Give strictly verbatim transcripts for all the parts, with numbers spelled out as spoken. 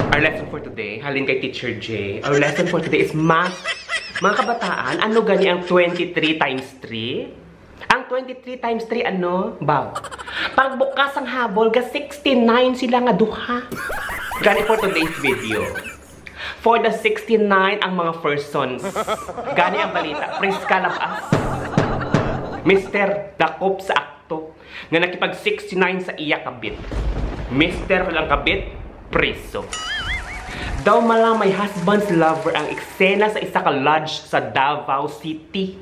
Our lesson for today, halin kay Teacher J. Our lesson for today is math. Mga kabataan, ano gani ang twenty-three times three? Ang twenty-three times three, ano? Baw. Pagbukas ang habol, ga sixty-nine sila nga duha. Gani for today's video. For the sixty-nine ang mga persons. Gani ang balita, Priska Labas. Mister Dakop sa akto nga nakipag sixty-nine sa iya kabit. Mister lang kabit, priso. Daw mala may husband's lover ang eksena sa isa ka lodge sa Davao City.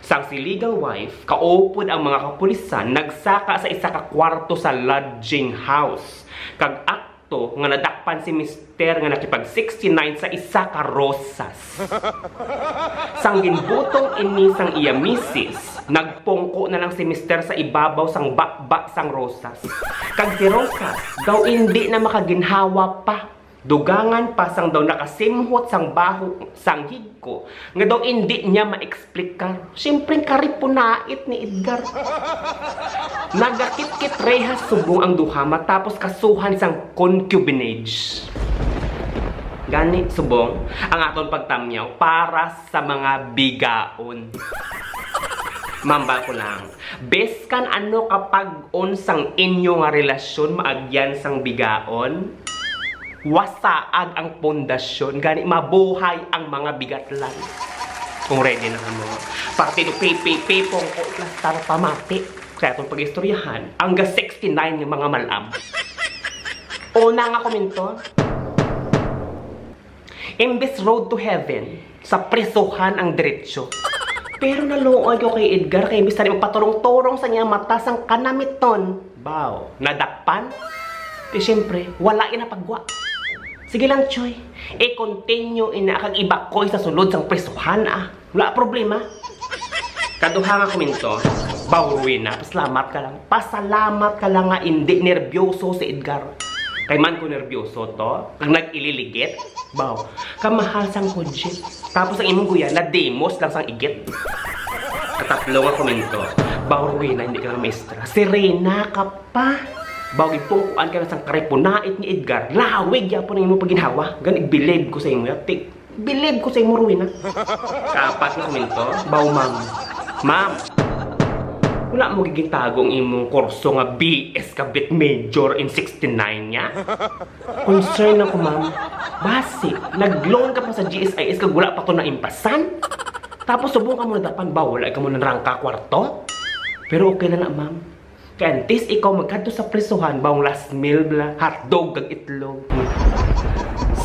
Sang si legal wife, kaupod ang mga kapulisan nagsaka sa isa ka kwarto sa lodging house. Kag akto nga nadakpan si mister nga nakipag sixty-nine sa isa ka rosas. Sang ginbutong ini sang iya misis, nagpungko na lang si mister sa ibabaw sang baba sang rosas. Kag si rosas daw indi na makaginhawa pa. Dugangan pa sang daw nakasimhot sang baho sang higko nga daw indi niya maeksplikar. Siyempre, karipunait ni Edgar. Nagakitkit rehas subong ang duha matapos kasuhan sang concubinage. Gani, subong, ang aton pagtamyaw para sa mga bigaon. Mambal ko lang, biskan ano kapag-on sang inyo nga relasyon maagyan sang bigaon, wasaag ang pundasyon, gani mabuhay ang mga bigatlan. Kung ready na kamo, partido pipi, pipong ko, plastar, pamati. Kaya atong pag-istoryahan, ang ga sixty-nine nga mga malam. Una nga komento, imbis road to heaven, sa prisohan ang diretso. Pero naluoy ko kay Edgar kay imbis na magpaturong-turong sa niya mata sang kanamiton. Baw, nadakpan? Di siyempre, wala ginapagwa. Sige lang, Choy. I-continue ina kag ibakoy sa sulod sang prisohan, ah. Wala problema. Kaduha nga komento, baw, Rowena, pasalamat ka lang. Pasalamat ka lang nga indi nerbiyoso si Edgar. Kay man ko nerbiyoso to, ang nag-ililigit, baw, kamahal sang kotse. Tapos ang imong kuya, nadimos lang sang igit. Katatlo nga komento, baw, Rowena, hindi ka na maestra. Sirena ka pa. Baw, gipungkuan ka na sang karipunait ni Edgar. Lawig gyapon ang imong paginhawa. Gani, bilib ko sa imo, ya. Tik. Bilib ko sa imo, Rowena. Kaapat nga komento, baw, ma'am. Ma'am, wala mo gigintago ang imong kurso nga B S Kabit Major in sixty-nine niya? Concern ako, ma'am. Basi, nag-loan ka pa sa G S I S kag wala pa to naimpasan? Tapos subong ka mo nadapan ba? Wala ka mo nanrangka kwarto? Pero okay na na, ma'am. Kay antes ikaw magkadto sa prisuhan, bawang last meal bla, hotdog kag itlog.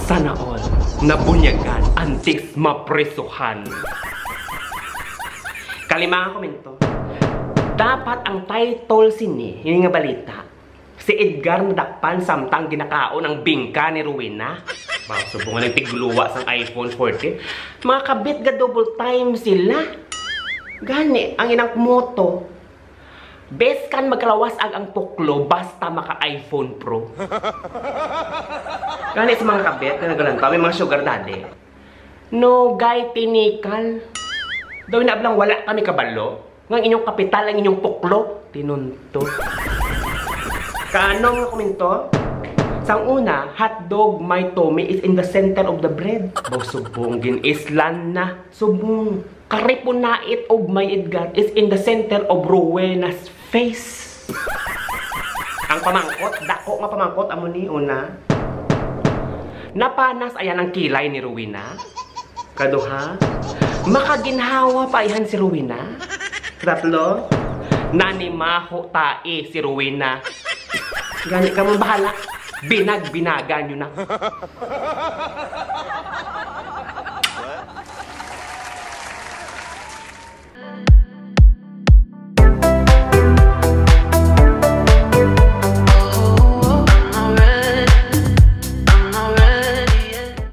Sana all, nabunyagan antes maprisuhan. Kalima nga komento. Dapat ang title sini, ini nga balita, si Edgar nadakpan samtang ginakaon ang bingka ni Rowena. Ba, subong nga nagtigluwa sang iPhone fourteen. Mga kabit, ga double time sila. Gani, ang inang moto, Beskan magkalawas-ag ang puklo, basta maka iPhone Pro. Gani sa mga kabit nga nagalantaw, may mga sugar daddy. No, gay, tinikal. Daw na blang wala kami kabalo nga ang inyong kapital ang inyong puklo. Tinunto. Kaano nga komento? Sang una, hotdog, my tummy is in the center of the bread. Baw, subong, gin-islan na. Subong. Karipunait of my Edgar is in the center of Rowena's face. Ang pamangkot, dako nga pamangkot, amo ni una. Napanas ayan ang kilay ni Rowena. Kaduha, makaginhawa pa ayan si Rowena. Katatlo, nanimaho tae si Rowena. Gani kamo bahala. Binag-binagan nyo na.